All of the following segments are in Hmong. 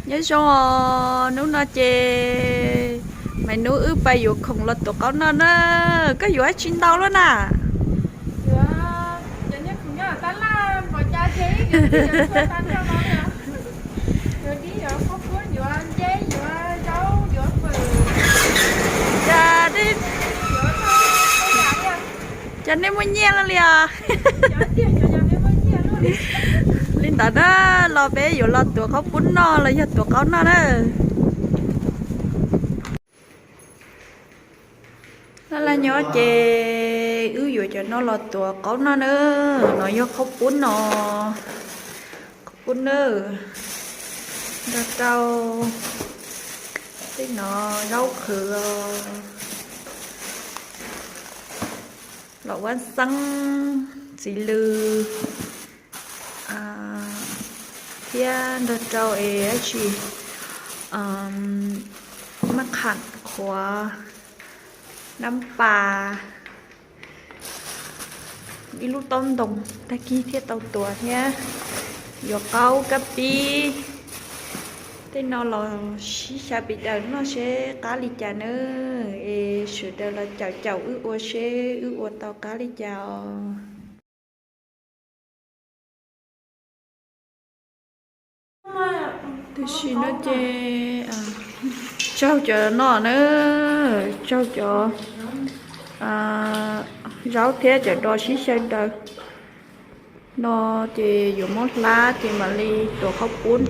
Nyob zoo os, hnub no ces Maiv Nub wb pais yuav khoom los tuav qaub noj na. Koj yuav dab tsi ntau luaj na? Cas nej muaj nyiaj luaj li os? Li ntawd na, los peb yuav los tuav qaub pub noj los yog tuav qaub noj na. Laj laj nyob ces wb yuav cov no los tuav qaub noj na. No yog qaub pub no, qaub pub na, nrog rau tej no zaub qhwv, los vaj xeeb, txiv lws, thiab nrog rau es dab tsi, maj qham qhuav, nab pas, ib lub taub ntoo, tag kis thiaj tau tuav thiab. Yuav qaub kab pib, tej no los sib xyaw pim daws noj seb qab li cas nawb. Es sawv daws los caum caum wb ua seb wb ua tau qab li cas os. Tam sim no ces tsaug cov no na, tsaug cov zaub thiab cov dos sib xyaw daws no ces yuav muab hlab ces mam li tuav qaub pub,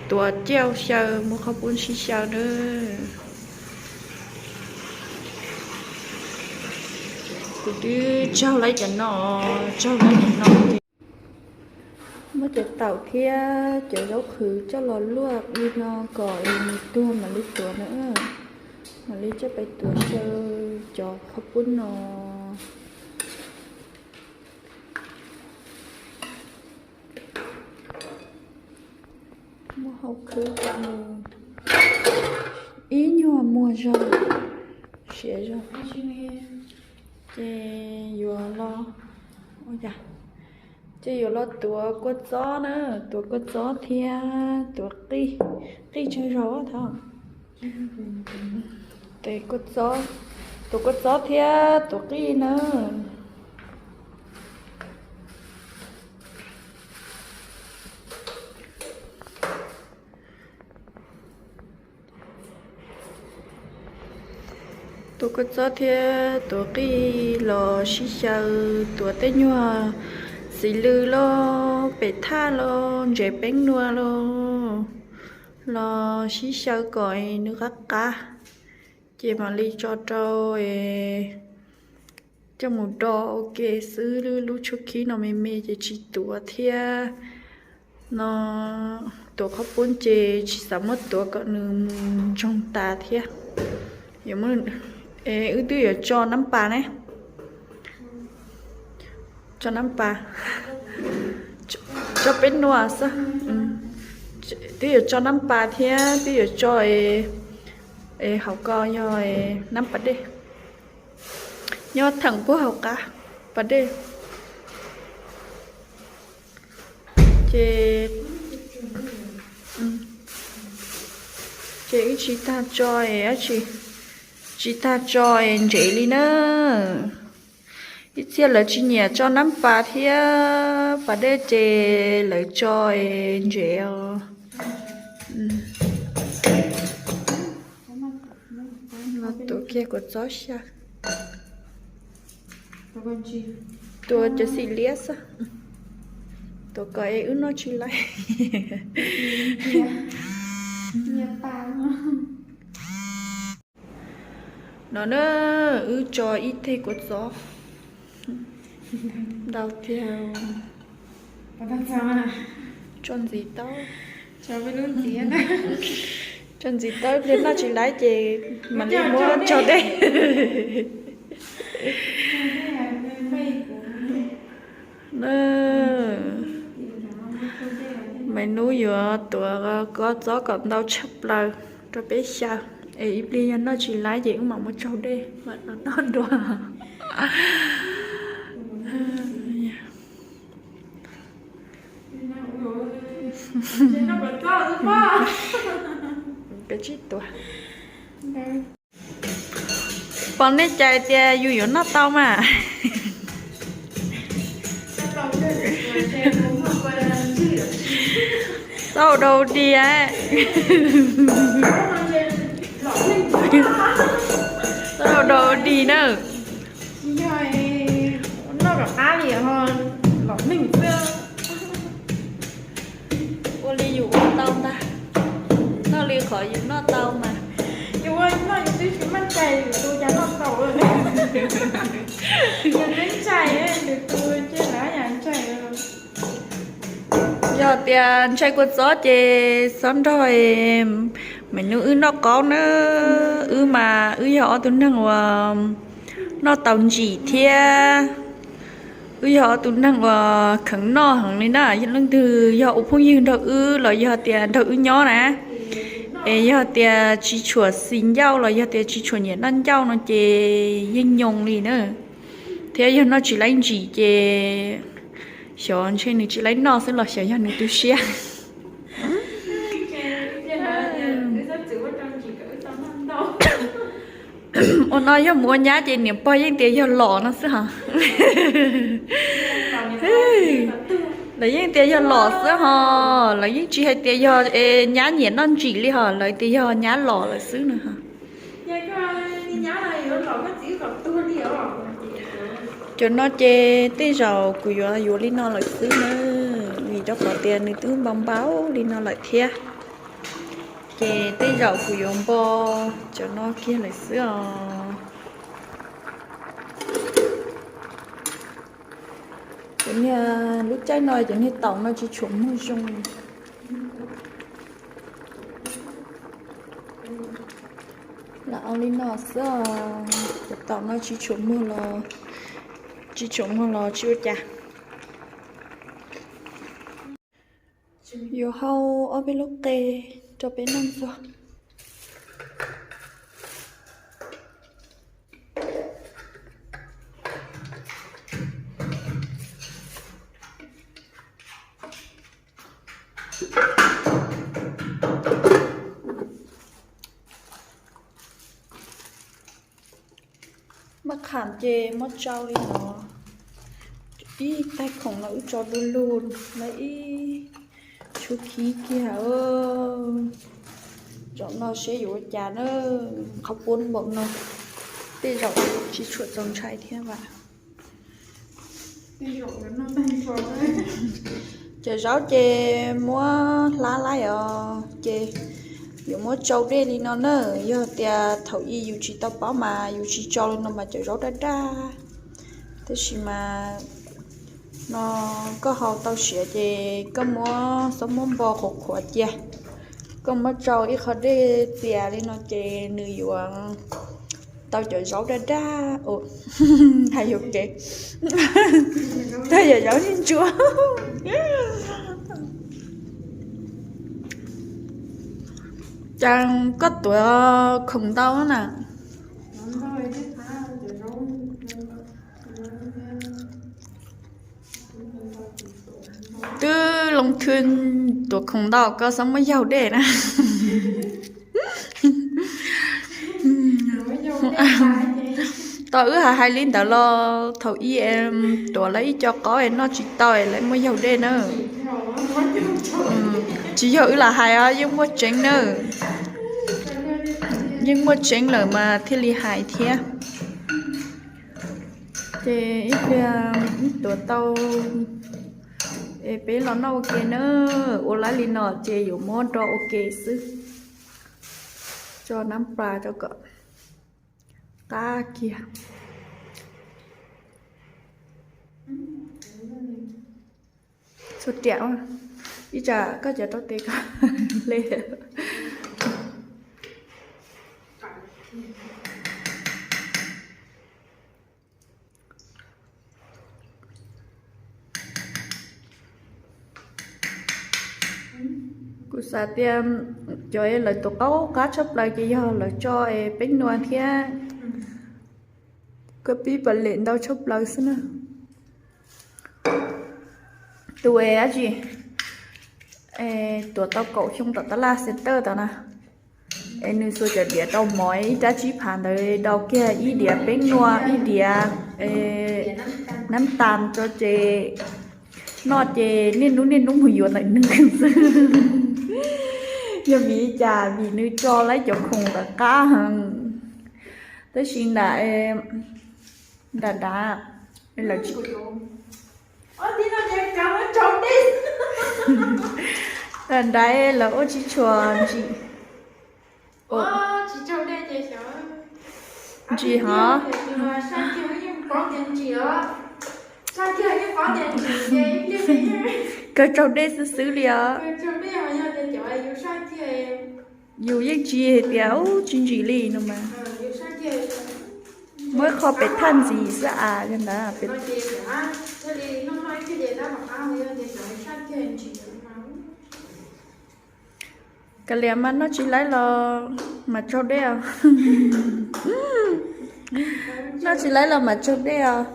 tuav ciaj xyaw muab qaub pub sib xyaw na. Kuv twb tsaug lawm cov no, tsaug lawm cov no ces muab cov taum thiab cov zaub qhwv coj los luaj li no kom nws tuag mam li tuav na. Mam li coj pais tuav xyaw cov qaub pub no. Muab hau khwb kom nws ib nyuag muag zog, siav zog. Ces yuav los, ces yuav los tuav kua txob na, tuav kua txob thiab tuav qij, qij tsawg zaus thov. Tuav kua txob thiab tuav qij na. Tuav kua txob thiab tuav qij los sib xyaw, tuav tej nyuag txiv lws los pem thaj los ntsev peeb nua los, los sib xyaw kom nws qab qab, ces mam li tso rau coj mus do ua ke xwb. Lub tshuab khib no me me ces tsis tuav thiab. No tuav qhaub poob ces tsis xav muab tuav kom nws mus ntsoog tas thiab. Wb twb yuav tso nab pas ne, tso nab pas, tso peb nua xwb. Twb yuav tso nab pas thiab twb yuav tso, hauv ko yog nab pas dej, nyob theem puag hauv qab pas dej. Ces, ces wb tsis tag tso, tsis tag tso ntsev li na. Ib txhia lawv tsis nyiam tso nab pas thiab pas dej ces lawv tso ntsev os. Los tuav kiag kua txob xyaw. Tuav cov xim liab xwb, tuav kom es wb noj tsis laib. No na, wb tso ib teg kua txob ntau tiag, tso ntxiv taub, tso ntxiv taub ib pliag noj tsis laib ces mam li muab tsaug dej. Maiv Nub yuav tuav kua txob kom ntau tshaj plaws rau peb xyaw, es ib pliag yog noj tsis laib ces wb mam muab tsaug dej mam los noj dua. Peb tsib tuas. Pom nej cais tias yus yuav noj tau mas. Tau đầu đi á. Tau đầu đi na. Noj rov qab li ho lom neej xwb. Ua li yus ua tau ntag, noj li qhov yus noj tau mas. Yus ua noj yus twb tsis meej cai yus tus cas noj tau. Yus twb ntshai, yus tus ces lawv yam ntshai. Yog tias ntshai kua txob ces txhob nrog Maiv Nuj wb noj qaub na. Wb mas wb yog ob tug neeg uas noj tau ntsim thiab. Wb yog ob tug neeg uas kheev noj heev li na. Leej twg yog ua phooj ywg nrog wb los yog tias nrog wb nyob na, es yog tias tsis tshua xis ncauj los yog tias tsis tshua nyiam noj ncauj no ces yeej nyoo li na. Thiab yog noj tsis laib ntsim ces xyov ntshe nws tsis laib noj xwb los xyov yog nws tu siab. Ua no yog mus ua nyab ces niam pog yeej tias yog lom no xwb hos. Lawv yeej tias yog lom xwb hos, lawv yeej tsis hais tias yog nyab nyiam noj ntsim li hos, lawv tias yog nyab lom lawm xwb no. Cov no ces tej zaum kuv yuav yuav li no lawm xwb na, vim rau qhov tias nws twb npau npau li no lawm thiab. Ces tej zaum kuv yuav npo cov no kiag lawm xwb os. Cov niag lub caij no cov niag taum no tsis tshua muag zoo. Lam ua li no xwb os, cov taum no tsis tshua muag los, tsis tshua muag los tsis ua cas. Yuav hau ob peb lub qe rau peb noj ntxuag. Maj qham ces muab tsau li no, ib taig khoom no wb tso du lug na ib tshuab khib kiag. Zaum no seb yuav ua cas na, qhov puab npaum no tej zaum tsis tshua txaus ntshai thiab vam. Cov zaub ces muab hlab laij os, ces yuav muab tsau dej li no na. Yog tias thaum ub yus tsis tau paub mas yus tsis tsau li no mas cov zaub daj daj. Tab sis mas no koj hau tau siav ces koj muab, txhob muab npo qhuav qhuav cia. Koj muab tsau ib qho dej txias li no ces nws yuav tau cov zaub daj daj. Hais yuav kev, tau cov zaub ntsuab. Cas koj tuav khoom ntau na. Twb loo thwj tuav khoom ntau koj txhob muab yaug dej na. Tau wb hais hais li ntawd los thaum ub tuav lawv ib co qaub es noj tsis tau es lawv muab yaug dej na. Tsis yog wb lam hais os, yeej muaj tseeb na. Yeej muaj tseeb lawm mas thiaj li hais thiab. Ces ib pliag tuav tau es peb los noj ua ke na. Ua lawm li no ces yuav muab rau ua ke xwb. Tso nab plas rau kom qab kiag. Txhua riam, ib tsam koj cov rau tes koj hle. Kuv xav tias cov lawv tuav qaub qab tshaj plaws ces yog lawv tso es peeb nua thiab kua pib pas lem ntau tshaj plaws xwb na. Tus es dab tsi, Es tuav tau kaum xyoo tom tab laj xev tawj tod na. Es nws xuas cov diav rau mov ib rab tsib phav ntawd, rau kiag ib diav peeb nuaj, ib diav nab tas tso ces noj ces niaj hnub niaj hnub mus yuav ntawm nws xwb. Yog vim li cas? Vim nws tso lawm cov khoom ntawd qab heev. Tab sis nram, nram nrad lawv tsis, nram nrad lawv ua tsis tshua ntsim. Ntsim hov. Kawg tsaug dej xwb xwb li os. Yus yeej tsis hais tias ub tsis ntsim li no mas. Muab ib qho pem thaj ntxiv xwb as, yog ntawd pem. Kav liam mas noj tsis laib los mas tsaug dej os. Noj tsis laib los mas tsaug dej os.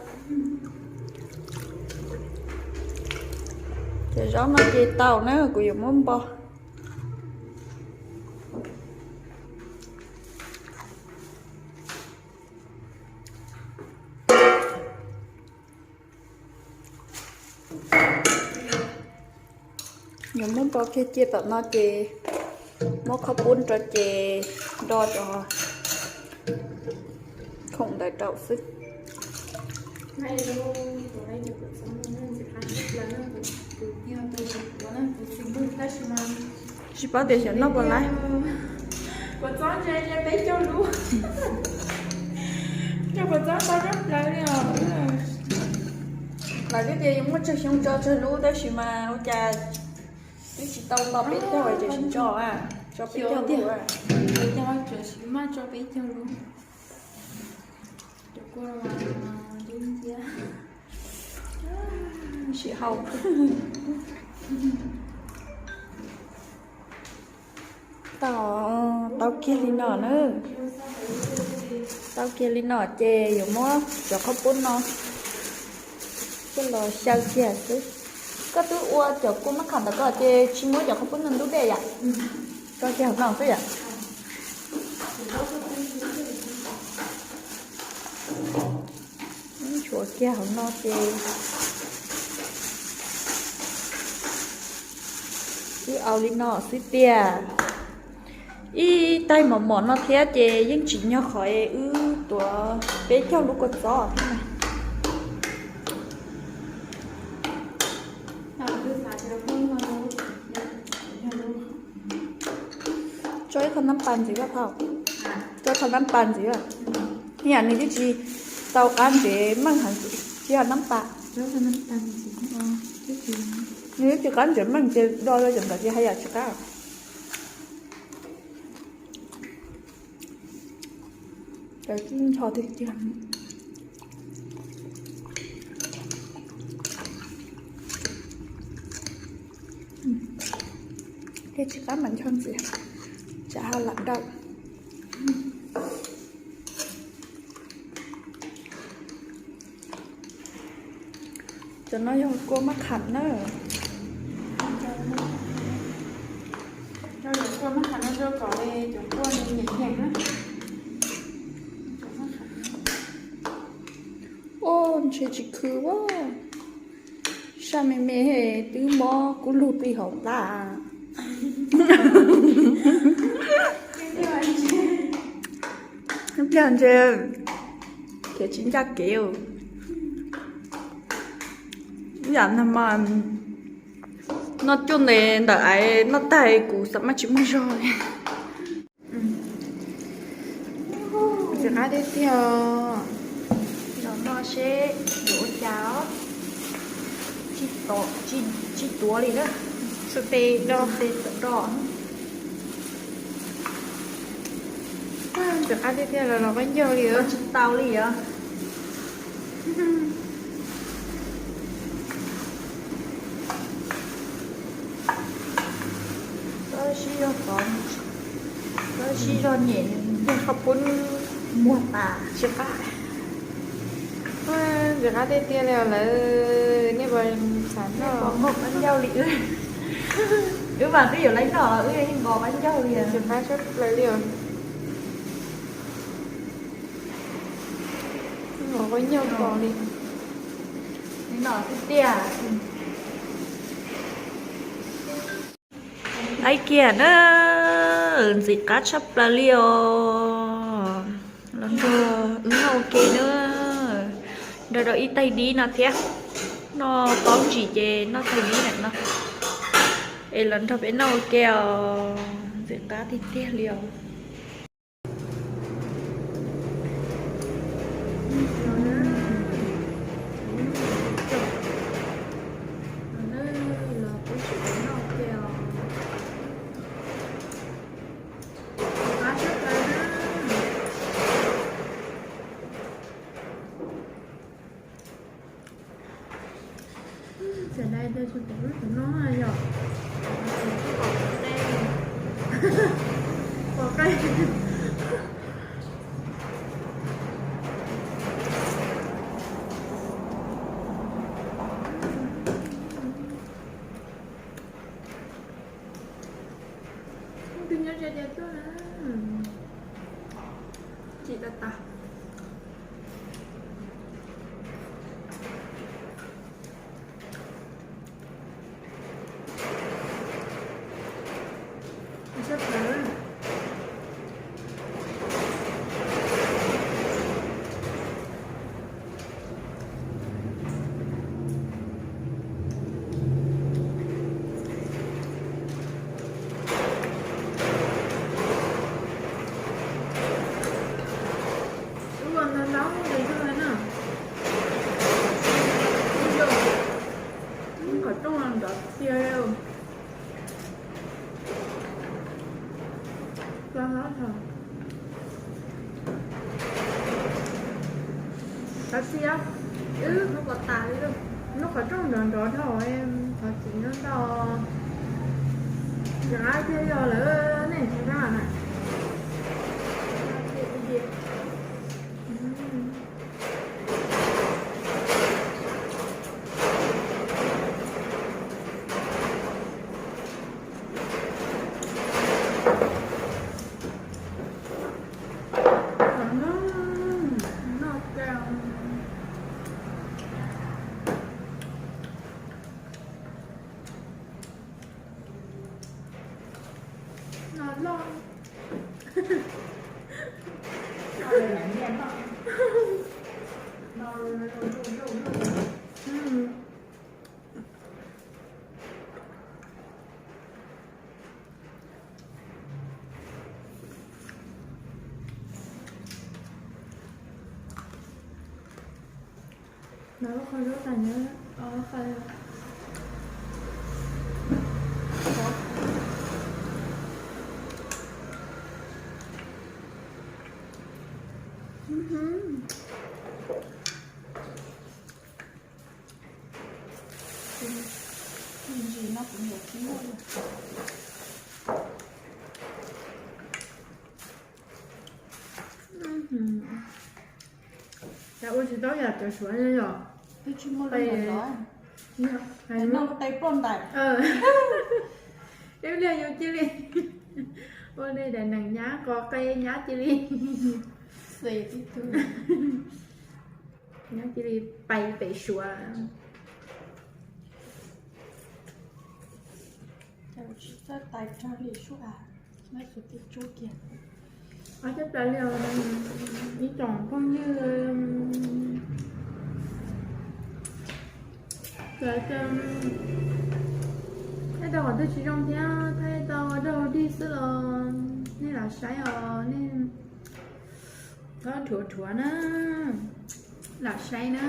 Cov zaub no ces tau na, kuv yuav muab npo. Yuav muab npo kiag cia tom no ces muab qhov pub rau ces do cov khoom ntawd rau xwb. Tsis paub tias xyov noj puas laib. Kua txob ntse peb caug lub. Coj kua txob tau tsob plaws li os. Lawv twb tias yuav muaj tsawg xyoo tso tsawg lub tab sis mas ua cas twb tsis tau nto peb caug ces tsis tso, tso peb caug lub. Maj tso peb caug lub. Sim hau. Tau, tau kiag li no na. Tau kiag li no ces yuav muab cov qhaub poob no coj los xyaw kiag xwb. Koj twb ua cov kua mab kham ntawd koj ces tsis muab cov qhaub poob no ntub dej yom? Tso kiag hauv no xwb yom? Tshuav kiag hauv no ces wb au li no xwb tiag. Ib taig mos mos no thiab ces yeej tsim nyog qhov wb tuav peb caug lub kua txob thiab na. Tso ib qho nab pas ntxiv, tso ib qho nab pas ntxiv. Ib yam nws twb tsis tau qab ntsev meej heev, tsis yog nab pas. Nws twb tsis qab ntsev meej ces do cov ntawd ces haj yam tsis qab. Cov tib ncho tiag tiag. Thiaj tsis qab mas ncho ntxiv, tsam ho lam dawm. Cov no yog kua mab kham na. Kua mab kham no rau kom cov kua nws nyeem nyeem na. Ua ntshe tsis khw ua, saj me me twb mob kub lug plig hauv plab. Ib pliag ntshe khiav tsis ncaj kev. Ib yam no mas noj cuaj ntev ntawm aiv noj tag kuv xav mas tsis muaj zog li. Tsis qab tiag tiag. Los noj seb yuav ua cas. Tsis tuav li na. Txhais tes do, txhais tes do. Tsis qab tiag tiag los los qab ncaug li, tsis tau li os. Koj sib zog tod, koj sib zog nyem nplooj qhov poob muag tas tsis qab. Tsis qab tiag tiag li os lawv, nej puas xav noj? Muaj qab ncaug li wb. Wb mas twb yuav laiv noj los wb yeej nqos qab ncauj li. Qab tshaj plaws li os. Nqos qab ncauj nqos li. Noj tiag tiag. Laiv kiag na, ntxim qab tshaj plaws li os. Los nrog wb noj ua ke na. Nrog rau ib tais dib no thiab. Noj qaub ntsis ces noj tais dib ntawm no. Es los nrog peb noj ua ke os, ntxim qab tiag tiag li os. Txawm dai tias tsis pom lub cov no yom. Pom qe. Tus nyob tsev tias tuaj na. Tsis tas tas. Ua ntau ntau li na. Qhov rooj nrov tiag. Thov txim, wb hnub qos tas li, hnub qhov rooj nrov nrov dhau, thov txim ntau ntau. Rov qab tiag yog lawm nej tsis rau na. Nov lub qhov zaub tas nyob qhov. Ntsis no kuv nyuam qhuav muaj. Cas ua tsis tau yam cov suav li yom? Twb tsis muaj lub ntawd los. Noj tais ploj ntais. Ib pliag yus cia li ua li daim neem nyab qos qe nyab cia li. Xes tib tug. Nyab cia li pais pem suav. Tsis txawj tais rog li sub as, nyob xwb tib tsuab kiag. Ob cov plaws li ib tsoom phooj ywg. Thaij tau qhov twg tsis zoo thiab thaij tau dog dig xwb los nej lam saib os, nej txhob dhuav dhuav na, lam saib na.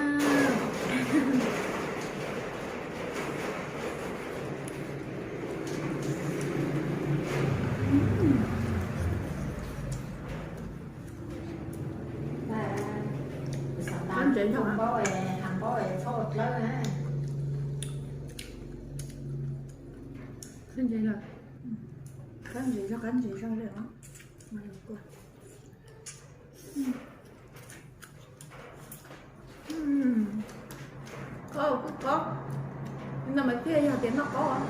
Ntsev zog, ntsev zog, qab ntsev zog li os. Qaub kuj qaub, no mas thiaj yog tias noj qaub.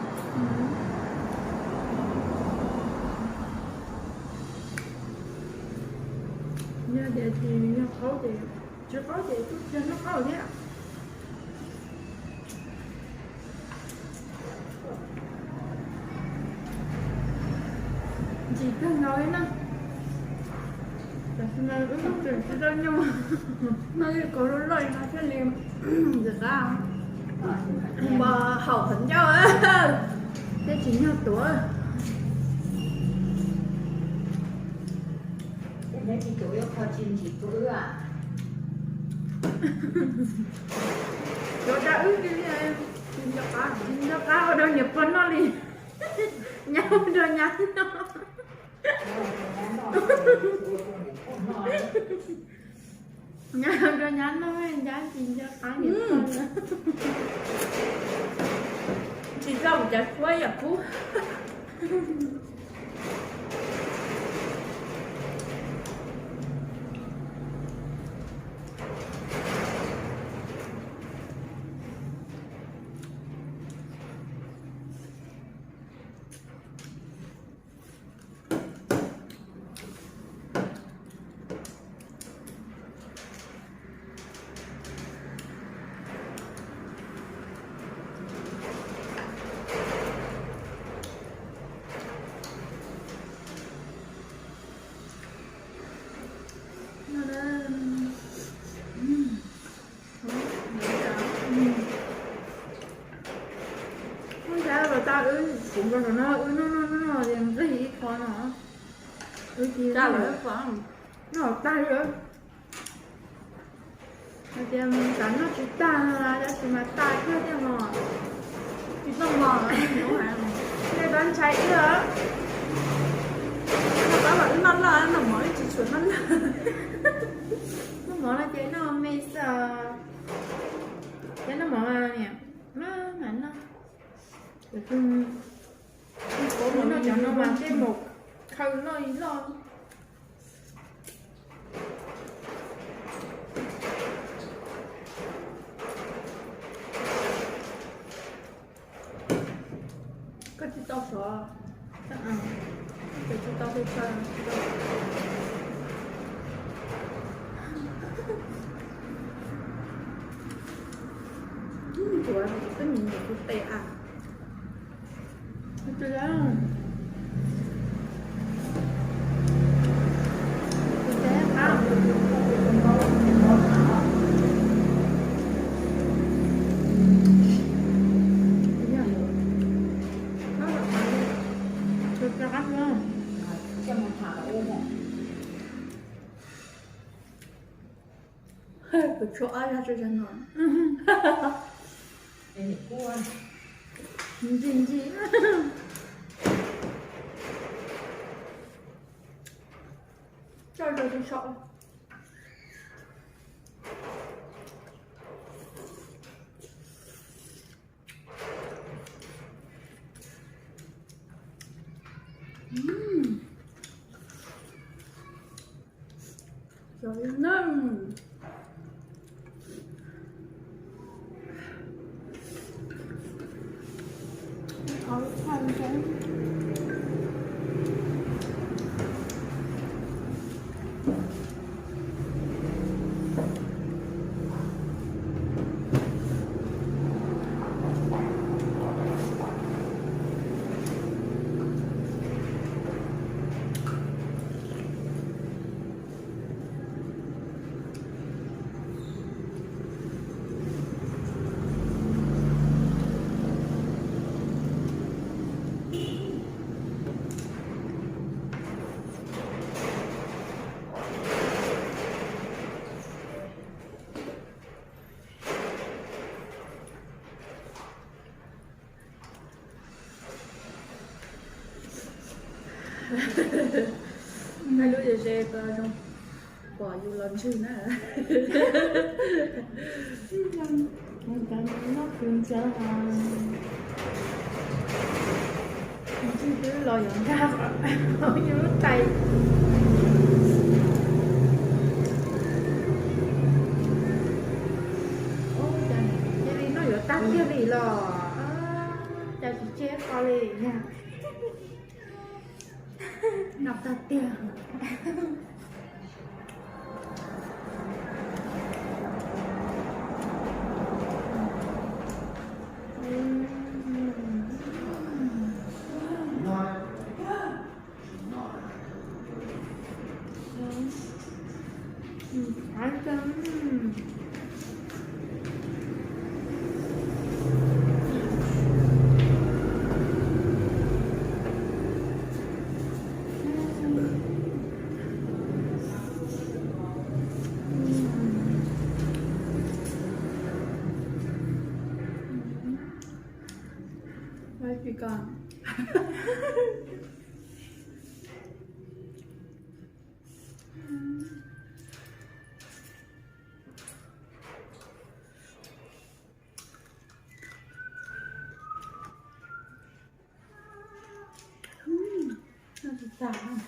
Tias tsis yog qaub ces, tsis qaub ces kuj tsis yog noj qaub thiab. Ntsim kawg nkaus li na. Tam sim no wb tseem tsis tau nyuaj. Noj ib kov loj loj li no thiaj li ntxim qab. Npos haum qhov ncauj thiab tsis nyuag tuav. Neb tsis tuav yuav kho tsis ntsim tuav wb a. Tuav rau wb li, tsis nco qab ua rau niam pog noj li. Nyab ua rau nyab noj. Nyab ua rau nyab noj, nyab tsis nco qab niam pog. Tsis tau mus cav suab yam kub. Hnub ntawd los tau wb, kuv nkaus saum no wb noj noj noj noj ces nqig ib qho no. Wb cia li noj tag li. Hais tias xav noj tsis tag no tab sis mas tag kiag thiab no. Tsis tau mov, nej tab ntshai wb. Noj mov los wb noj loj, noj mov wb tsis tshua noj loj. Noj mov no ces noj me xwb. Ces noj mov mas niam, mam noj. Noj cov no mas tej mus khaws loj loj. Koj tsis tau sov, koj tsis tau teb chaws. Tus twg a? Kuv tshuav ob zag tso no. Ntxim ntxim. Coj rau tsis tshua. Cov li na. Hais lus ze ze ko zoo, pom yus los ntswg na. Noj kwv ntxawg, ntswg twb los yuav nkag yus lub tais. Cia li noj yuav tag kiag li los, cas tsis tseg qho li. Noj tag tiag. Qab qab, qab qab.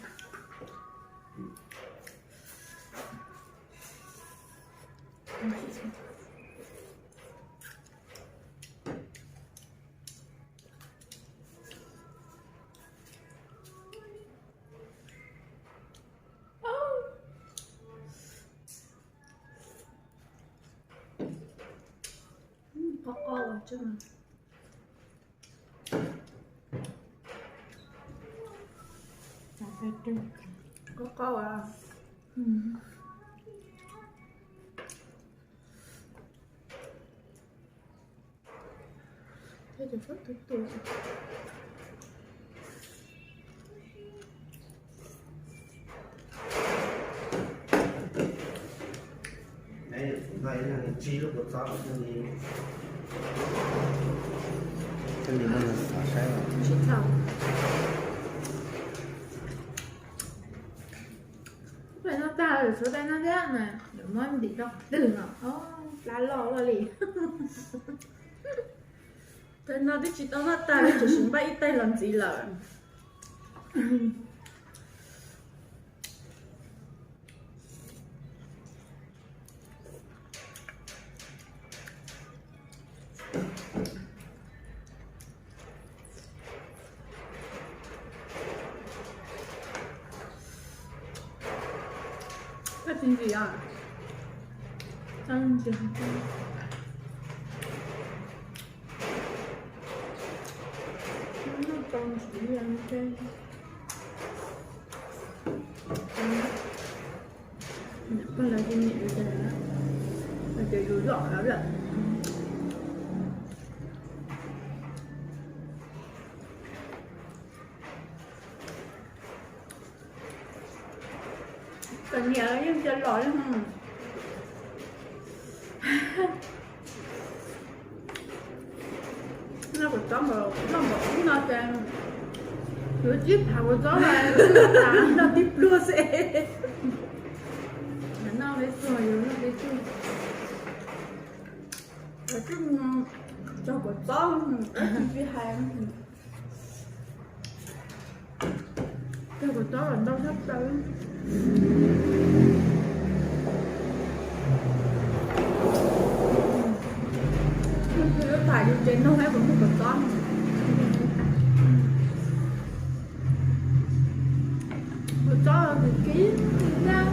Noj tag lawm, tshuav tais no thiab na, lawv muab ntim rau qhov twg no, plab loj loj li. Tais no twb tsis tau noj tag li, tsuas sim npaj ib tais los ntxiv lawm. Koj tsis ntxim os? Koj lawv nim tias yus lom lawm. Cov niam yeej cia los li. Noj kua txob npaum, noj npaum ub no ces yuav tsib phav kua txob mas noj tib pluag xwb. Noj peb tug, yuav noj peb tug. Cog kua txob, tsis hais. Cog kua txob los ntau tshaj plaws. Lub tham yus ces nug ib puas muaj kua txob. Kua txob nws kib thiab.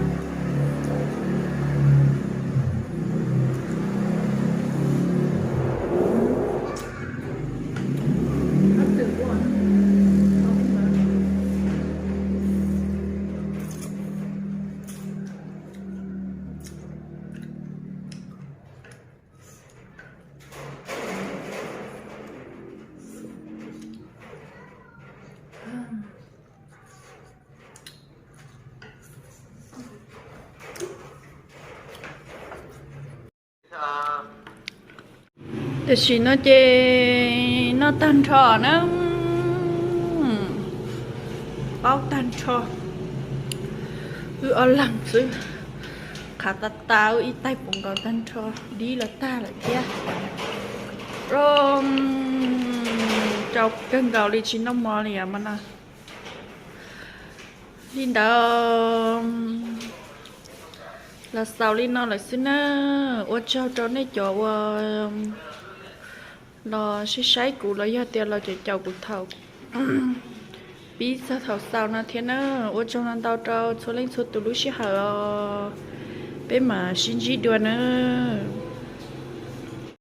Tam sim no ces noj tag nrho na, paub tag nrho, wb ob leeg xwb, qhav tas tas wb ib taig puv nkaus tag nrho, dib los tag lawm thiab. Rau kawg nkaus li tsis noj mov li os mas no. Li ntawd los xaus li no lawm xwb na. Ua tsaug rau nej cov uas los saib saib kuv los yog tias los caum caum kuv thaum pib txog thaum xaus no thiab na. Ua tsaug ntau ntau rau txhua leej txhua tus lub sij hawm os. Peb mam sib ntsib dua nawb.